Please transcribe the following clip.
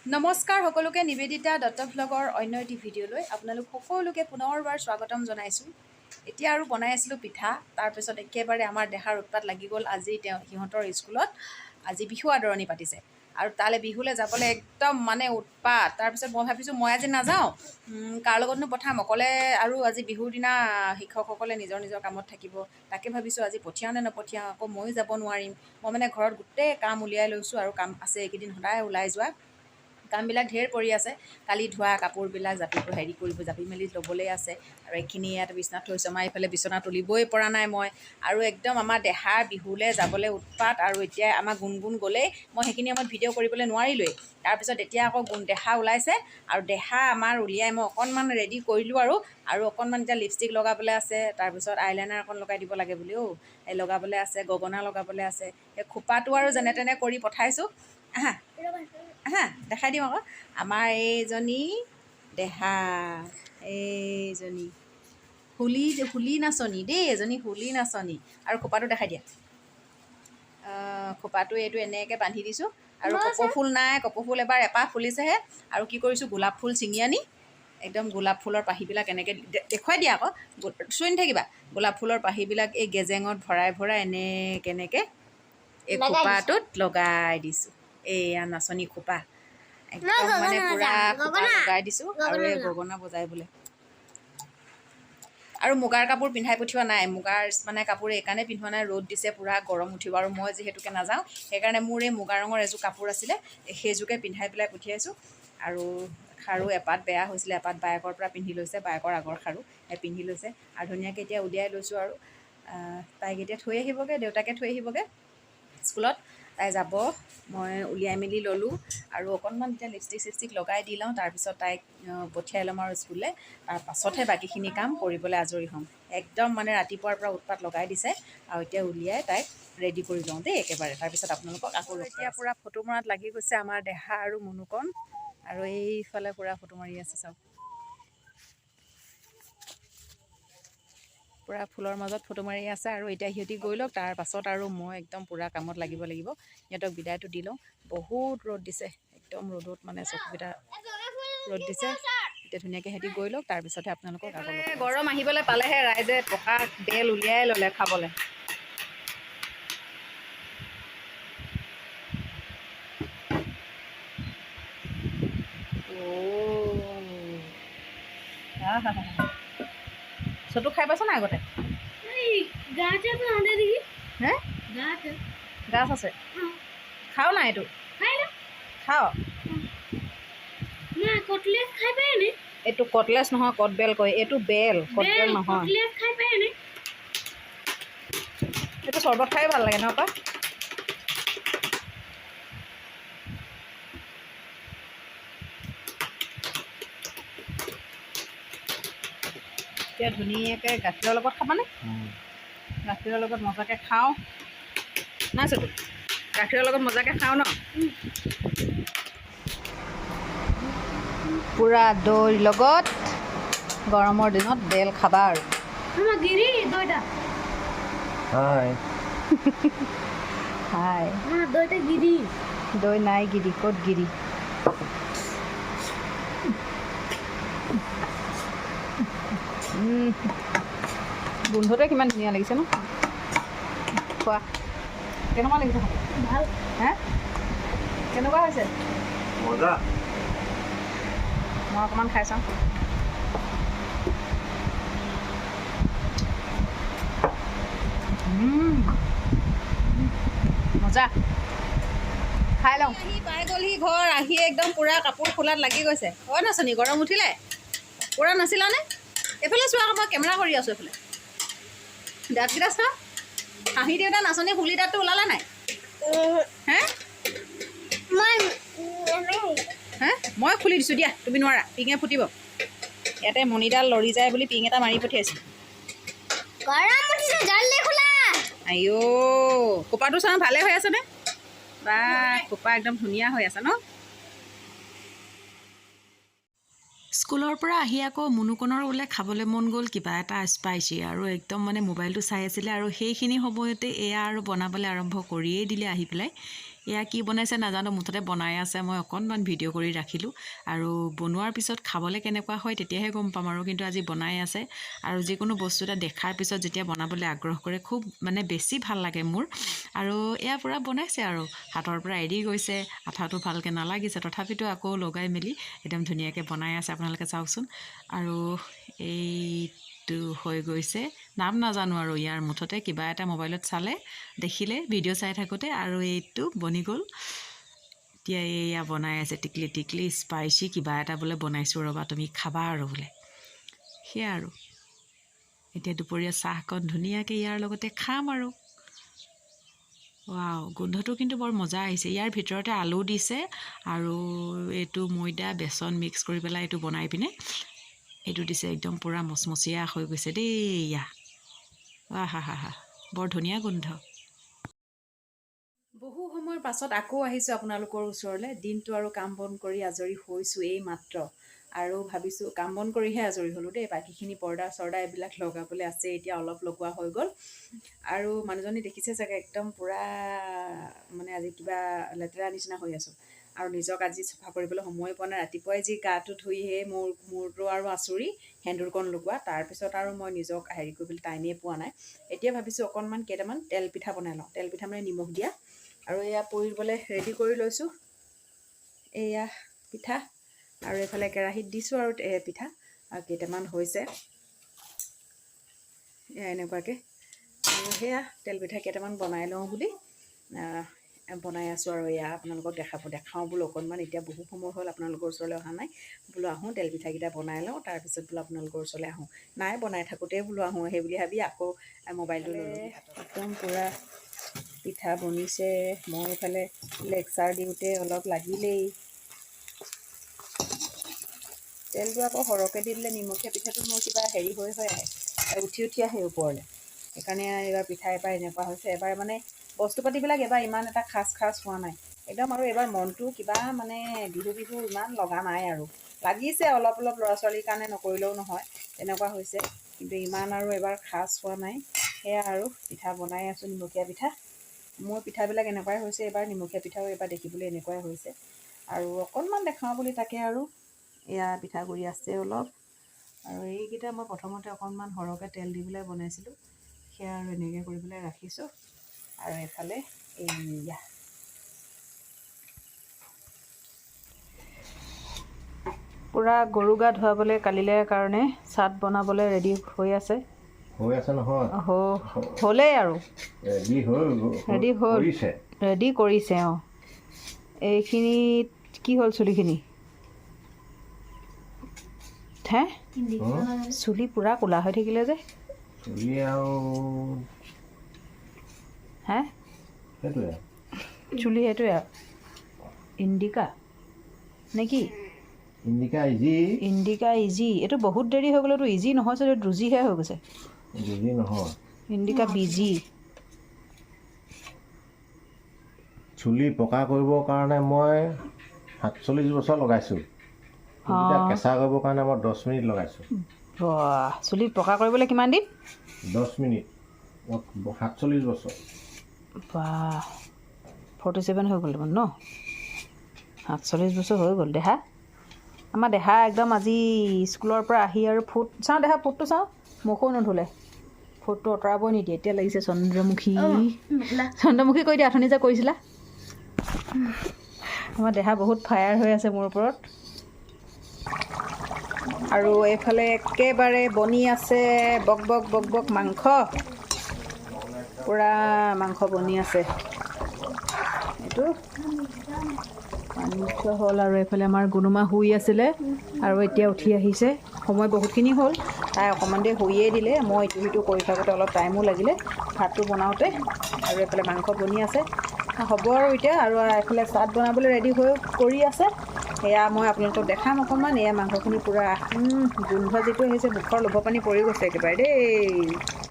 নমস্কাৰ সকলোকে, নিবেদিতা দত্ত ভ্লগৰ অন্য এটি ভিডিঅ'লৈ আপোনালোক সকলোকে পুনৰবাৰ স্বাগতম জনাইছোঁ। এতিয়া আৰু বনাই আছিলোঁ পিঠা। তাৰপিছত একেবাৰে আমাৰ দেহাৰ উৎপাত লাগি গ'ল। আজি তেওঁ সিহঁতৰ স্কুলত আজি বিহু আদৰণি পাতিছে আৰু তালৈ বিহুলৈ যাবলৈ একদম মানে উৎপাত। তাৰপিছত মই ভাবিছোঁ, মই আজি নাযাওঁ, কাৰ লগতনো পঠাম অকলে? আৰু আজি বিহুৰ দিনা শিক্ষকসকলে নিজৰ নিজৰ কামত থাকিব। তাকে ভাবিছোঁ, আজি পঠিয়াওঁ নে নপঠিয়াওঁ? আকৌ ময়ো যাব নোৱাৰিম। মই মানে ঘৰত গোটেই কাম উলিয়াই লৈছোঁ আৰু কাম আছে এইকেইদিন সদায় ওলাই যোৱা কামবিলাক ঢেৰ পৰি আছে। কালি ধোৱা কাপোৰবিলাক জাপি হেৰি কৰিব, জাপি মেলি ল'বলৈ আছে আৰু এইখিনি ইয়াত বিচনাত থৈছোঁ। আমাৰ এইফালে বিচনা তুলিবই পৰা নাই মই। আৰু একদম আমাৰ দেহাৰ বিহুলৈ যাবলৈ উৎপাত। আৰু এতিয়া আমাৰ গুণগুণ গ'লেই, মই সেইখিনি সময়ত ভিডিঅ' কৰিবলৈ নোৱাৰিলোৱেই। তাৰপিছত এতিয়া আকৌ গুণ দেহা ওলাইছে আৰু দেহা আমাৰ উলিয়াই মই অকণমান ৰেডি কৰিলোঁ আৰু আৰু অকণমান এতিয়া লিপষ্টিক লগাবলৈ আছে। তাৰপিছত আইলাইনাৰ অকণ লগাই দিব লাগে বুলি এই লগাবলৈ আছে, গগনা লগাবলৈ আছে। সেই খোপাটো আৰু যেনে তেনে কৰি পঠাইছোঁ। আহা আহা, দেখাই দিওঁ আকৌ। আমাৰ এইজনী দেহা, এইজনী ফুলি ফুলি নাচনী দেই, এজনী ফুলি নাচনী। আৰু খোপাটো দেখাই দিয়া। খোপাটো এইটো এনেকৈ বান্ধি দিছোঁ আৰু কপৌ ফুল নাই, কপৌ ফুল এবাৰ এপাহ ফুলিছেহে। আৰু কি কৰিছোঁ, গোলাপ ফুল ছিঙি আনি একদম গোলাপ ফুলৰ পাহিবিলাক এনেকৈ দেখুৱাই দিয়া আকৌ, চুই নাথাকিবা। গোলাপ ফুলৰ পাহিবিলাক এই গেজেঙত ভৰাই ভৰাই এনেকৈ এনেকৈ এই লগাই দিছোঁ। খোপাটোত লগাই দিছোঁ। এইয়া নাচনী খোপা একদম মানে গগনা পুৰা বজাম, খোপা গগনা। লগাই দিছোঁ আৰু গগনা এই বজাম। গগনা বজাই বোলে। আৰু মুগাৰ কাপোৰ পিন্ধাই পঠিওৱা নাই। মুগাৰ মানে কাপোৰ এইকাৰণে পিন্ধোৱা নাই, ৰ'দ দিছে পূৰা, গৰম উঠিব। আৰু মই যিহেতুকে নাযাওঁ, সেইকাৰণে মোৰ এই মুগা ৰঙৰ এযোৰ কাপোৰ আছিলে, সেইযোৰকে পিন্ধাই পেলাই পঠিয়াইছোঁ। আৰু খাৰু এপাত বেয়া হৈছিলে, এপাত বায়েকৰ পৰা পিন্ধি লৈছে, বায়েকৰ আগৰ খাৰু সেই পিন্ধি লৈছে। আৰু ধুনীয়াকৈ এতিয়া উলিয়াই লৈছোঁ আৰু তাইক এতিয়া থৈ আহিবগৈ, দেউতাকে থৈ আহিবগৈ স্কুলত, তাই যাব। মই উলিয়াই মেলি ল'লোঁ আৰু অকণমান এতিয়া লিপষ্টিক চিপষ্টিক লগাই দি লওঁ। তাৰপিছত তাইক পঠিয়াই ল'ম আৰু স্কুললৈ। তাৰ পাছতহে বাকীখিনি কাম কৰিবলৈ আজৰি হ'ম। একদম মানে ৰাতিপুৱাৰ পৰা উৎপাত লগাই দিছে। আৰু এতিয়া উলিয়াই তাইক ৰেডি কৰি লওঁ দেই একেবাৰে, তাৰপিছত আপোনালোকক আকৌ। এতিয়া পূৰা ফটো মৰাত লাগি গৈছে আমাৰ দেহা আৰু মুনুকণ। আৰু এইফালে পূৰা ফটো মাৰি আছে চাওক, পূৰা ফুলৰ মাজত ফটো মাৰি আছে। আৰু এতিয়া সিহঁতি গৈ লওক, তাৰ পাছত আৰু মই একদম পূৰা কামত লাগিব লাগিব। সিহঁতক বিদায়টো দি লওঁ। বহুত ৰ'দ দিছে, একদম ৰ'দত মানে চকুকেইটা ৰ'দ দিছে। এতিয়া ধুনীয়াকৈ সিহঁতি গৈ লওক, তাৰপিছতহে আপোনালোকক আকৌ। গৰম আহিবলৈ পালেহে ৰাইজে পকা বেল উলিয়াই ল'লে খাবলৈ। অ' চটু খাই পাইছ নাই আগতে? গাছ আছে আমাদের দিকে। হে? গাছ। গাছ আছে। খাও না এইটো। খাই না। খাও। না, কটলেট খাই পায়নি। এইটো কটলেছ নহয়, কটবেল কয় এইটো। বেল, কটবেল নহয়। কটলেট খাই পায়নি। এইটো চৰ্বত খাই ভাল লাগে ন পা? এতিয়া ধুনীয়াকৈ গাখীৰৰ লগত খাবানে? গাখীৰৰ লগত মজাকৈ খাওঁ নাই চতু? গাখীৰৰ লগত মজাকৈ খাওঁ ন? পূৰা দৈৰ লগত গৰমৰ দিনত বেল খাবা আৰু। আমাৰ গিৰি দইটা। হাই। হাই। হ্যাঁ, দইটা গিৰি। দৈ নাই গিৰি, ক'ত গিৰি? গোন্ধটোৱে কিমান ধুনীয়া লাগিছে ন? খোৱা, কেনেকুৱা লাগিছে খাব? ভাল। হে, কেনেকুৱা হৈছে? মজা। মই অকণমান খাই চাওঁ। মজা, খাই লওঁ। আহি পাই গ'লহি ঘৰ, আহি একদম পূৰা কাপোৰ খোলাত লাগি গৈছে। অ' নাচনী, গৰম উঠিলে? পূৰা নাছিলানে? এইফালে চোৱা আকৌ, মই কেমেৰা কৰি আছোঁ এইফালে। দাঁতকেইটা চোৱা, হাঁহি দিওঁতে নাচনী ফুলি দাঁতটো ওলালে নাই? হে? মই হে, মই খুলি দিছোঁ দিয়া, তুমি নোৱাৰা, পিঙে ফুটিব। ইয়াতে মণিডাল লৰি যায় বুলি পিং এটা মাৰি পঠিয়াইছোঁ। গৰম উঠিছে, জলদি খোলা। আইঅ, খোপাটো চাওঁ, ভালে হৈ আছেনে? বা, খোপা একদম ধুনীয়া হৈ আছে ন? স্কুলৰ পৰা আহি আকৌ মুনুকণৰ বোলে খাবলৈ মন গ'ল কিবা এটা স্পাইচি। আৰু একদম মানে মোবাইলটো চাই আছিলে আৰু সেইখিনি সময়তে এয়া আৰু বনাবলৈ আৰম্ভ কৰিয়েই দিলে আহি পেলাই। এয়া কি বনাইছে নাজানো, মুঠতে বনাই আছে। মই অকণমান ভিডিঅ' কৰি ৰাখিলোঁ আৰু বনোৱাৰ পিছত খাবলৈ কেনেকুৱা হয় তেতিয়াহে গম পাম আৰু। কিন্তু আজি বনাই আছে আৰু যিকোনো বস্তু এটা দেখাৰ পিছত যেতিয়া বনাবলৈ আগ্ৰহ কৰে, খুব মানে বেছি ভাল লাগে মোৰ। আৰু এয়া পূৰা বনাইছে আৰু হাতৰ পৰা এৰি গৈছে, আঠাটো ভালকৈ নালাগিছে, তথাপিতো আকৌ লগাই মেলি একদম ধুনীয়াকৈ বনাই আছে। আপোনালোকে চাওকচোন। আৰু এইটো হৈ গৈছে, নাম নাজানো আৰু ইয়াৰ, মুঠতে কিবা এটা মোবাইলত চালে, দেখিলে ভিডিঅ' চাই থাকোঁতে। আৰু এইটো বনি গ'ল। এতিয়া এয়া বনাই আছে টিকলি টিকলি স্পাইচি কিবা এটা বোলে বনাইছোঁ, ৰ'বা তুমি খাবা আৰু বোলে। সেয়া আৰু এতিয়া দুপৰীয়া চাহকণ ধুনীয়াকৈ ইয়াৰ লগতে খাম আৰু। ৱাও, গোন্ধটো কিন্তু বৰ মজা আহিছে। ইয়াৰ ভিতৰতে আলু দিছে আৰু এইটো ময়দা বেচন মিক্স কৰি পেলাই এইটো বনাই পিনে এইটো দিছে। একদম পূৰা মচমচীয়া হৈ গৈছে দেই ইয়া। হা হা হা, বৰ ধুনীয়া গোন্ধ। বহু সময়ৰ পাছত আকৌ আহিছোঁ আপোনালোকৰ ওচৰলৈ। দিনটো আৰু কাম বন কৰি আজৰি হৈছোঁ এই মাত্ৰ আৰু ভাবিছোঁ কাম বন কৰিহে আজৰি হ'লোঁ দেই। বাকীখিনি পৰ্দা চৰ্দা এইবিলাক লগাবলৈ আছে, এতিয়া অলপ লগোৱা হৈ গ'ল। আৰু মানুহজনী দেখিছে চাগে, একদম পূৰা মানে আজি কিবা লেতেৰা নিচিনা হৈ আছোঁ আৰু নিজক আজি চফা কৰিবলৈ সময় পোৱা নাই। ৰাতিপুৱাই যি গাটো ধুইহে মোৰ মূৰটো আৰু আঁচুৰি সেন্দুৰকণ লগোৱা, তাৰপিছত আৰু মই নিজক হেৰি কৰিবলৈ টাইমেই পোৱা নাই। এতিয়া ভাবিছোঁ অকণমান কেইটামান তেল পিঠা বনাই লওঁ। তেল পিঠা মানে নিমখ দিয়া। আৰু এয়া পুৰিবলৈ ৰেডি কৰি লৈছোঁ এয়া পিঠা আৰু এইফালে কেৰাহীত দিছোঁ আৰু পিঠা আৰু কেইটামান হৈছে এয়া এনেকুৱাকৈ। আৰু সেয়া তেল পিঠা কেইটামান বনাই লওঁ বুলি বনাই আছোঁ আৰু এয়া আপোনালোকক দেখাওঁ বোলো অকণমান। এতিয়া বহু সময় হ'ল আপোনালোকৰ ওচৰলৈ অহা নাই, বোলো আহোঁ, তেল পিঠাকেইটা বনাই লওঁ, তাৰপিছত বোলো আপোনালোকৰ ওচৰলৈ আহোঁ। নাই, বনাই থাকোঁতেই বোলো আহোঁ সেই বুলি ভাবি আকৌ মোবাইলটো ল'লোঁ। একদম পূৰা পিঠা বনিছে। মই এইফালে লেকচাৰ দিওঁতে অলপ লাগিলেই। তেলটো আকৌ সৰহকৈ দি দিলে নিমখীয়া পিঠাটো মোৰ কিবা হেৰি হৈ হৈ আহে, উঠি উঠি আহে ওপৰলৈ। সেইকাৰণে এইবাৰ পিঠা এবাৰ এনেকুৱা হৈছে। এবাৰ মানে বস্তু পাতিবিলাক এবাৰ ইমান এটা খাচ খাচ হোৱা নাই একদম। আৰু এইবাৰ মনটো কিবা মানে বিহু বিহু ইমান লগা নাই আৰু। লাগিছে অলপ অলপ, ল'ৰা ছোৱালীৰ কাৰণে নকৰিলেও নহয় তেনেকুৱা হৈছে, কিন্তু ইমান আৰু এবাৰ খাচ হোৱা নাই। সেয়া আৰু পিঠা বনাই আছোঁ নিমখীয়া পিঠা। মোৰ পিঠাবিলাক এনেকুৱাই হৈছে এইবাৰ, নিমখীয়া পিঠাও এইবাৰ দেখিবলৈ এনেকুৱাই হৈছে। আৰু অকণমান দেখাওঁ বুলি তাকে আৰু এয়া পিঠাগুড়ি আছে অলপ আৰু এইকেইটা মই প্ৰথমতে অকণমান সৰহকৈ তেল দি পেলাই বনাইছিলোঁ। সেয়া আৰু এনেকৈ কৰি পেলাই ৰাখিছোঁ। আৰু এইফালে এইয়া পূৰা গৰু গা ধুৱাবলৈ কালিলৈ কাৰণে চাট বনাবলৈ ৰেডি হৈ আছে। হৈ আছে নহয়। হ'লেই আৰু। ৰেডি হৈ ৰেডি হ'ল। কৰিছে। ৰেডি কৰিছে অঁ। এইখিনিত কি হ'ল চুলিখিনি হে? চুলি পূৰা ক'লা হৈ থাকিলে যে। চুলি আৰু হে। সেইটোৱে। চুলি সেইটোৱে আৰু ইণ্ডিকা নে কি? Indica easy. Indica easy. এইটো বহুত দেৰি হৈ গ'ল। এইটো ইজি নহয় চাগে, দুজিহে হৈ গৈছে। ইজি নহয়। Indica busy. চুলি পকা কৰিবৰ কাৰণে মই 47 বছৰ লগাইছোঁ। চুলিটা কেঁচা কৰিবৰ কাৰণে মই 10 মিনিট লগাইছোঁ। বাহ, চুলি পকা কৰিবলৈ কিমান দিন? 10 মিনিট, 47 বছৰ। বাহ, 47 হৈ গ'ল দেখোন ন? 47 বছৰ হৈ গ'ল দেহা। আমাৰ দেহা একদম আজি স্কুলৰ পৰা আহি আৰু ফুট চাওঁ, দেহা ফুটটো চাওঁ, মুখো নুধুলে, ফুটটো আঁতৰাবই নিদিয়ে। এতিয়া লাগিছে চন্দ্ৰমুখী চন্দ্ৰমুখী কৰি দিয়া, অথনি যে কৰিছিলা। আমাৰ দেহা বহুত ফায়াৰ হৈ আছে মোৰ ওপৰত। আৰু এইফালে একেবাৰে বনি আছে বক বক বক বক মাংস, পূৰা মাংস বনি আছে। এইটো মাংস হ'ল। আৰু এইফালে আমাৰ গুণুমা শুই আছিলে আৰু এতিয়া উঠি আহিছে। সময় বহুতখিনি হ'ল, তাই অকণমান দেৰি শুইয়ে দিলে। মই ইটো সিটো কৰি থাকোঁতে অলপ টাইমো লাগিলে ভাতটো বনাওঁতে। আৰু এইফালে মাংস বনি আছে, হ'ব আৰু এতিয়া। আৰু এইফালে চাট বনাবলৈ ৰেডি হৈ কৰি আছে, সেয়া মই আপোনালোকক দেখাম অকণমান। এয়া মাংসখিনি পূৰা গোন্ধ যিটো আহিছে, মুখৰ লোভৰ পানী পৰি গৈছে একেবাৰে দেই।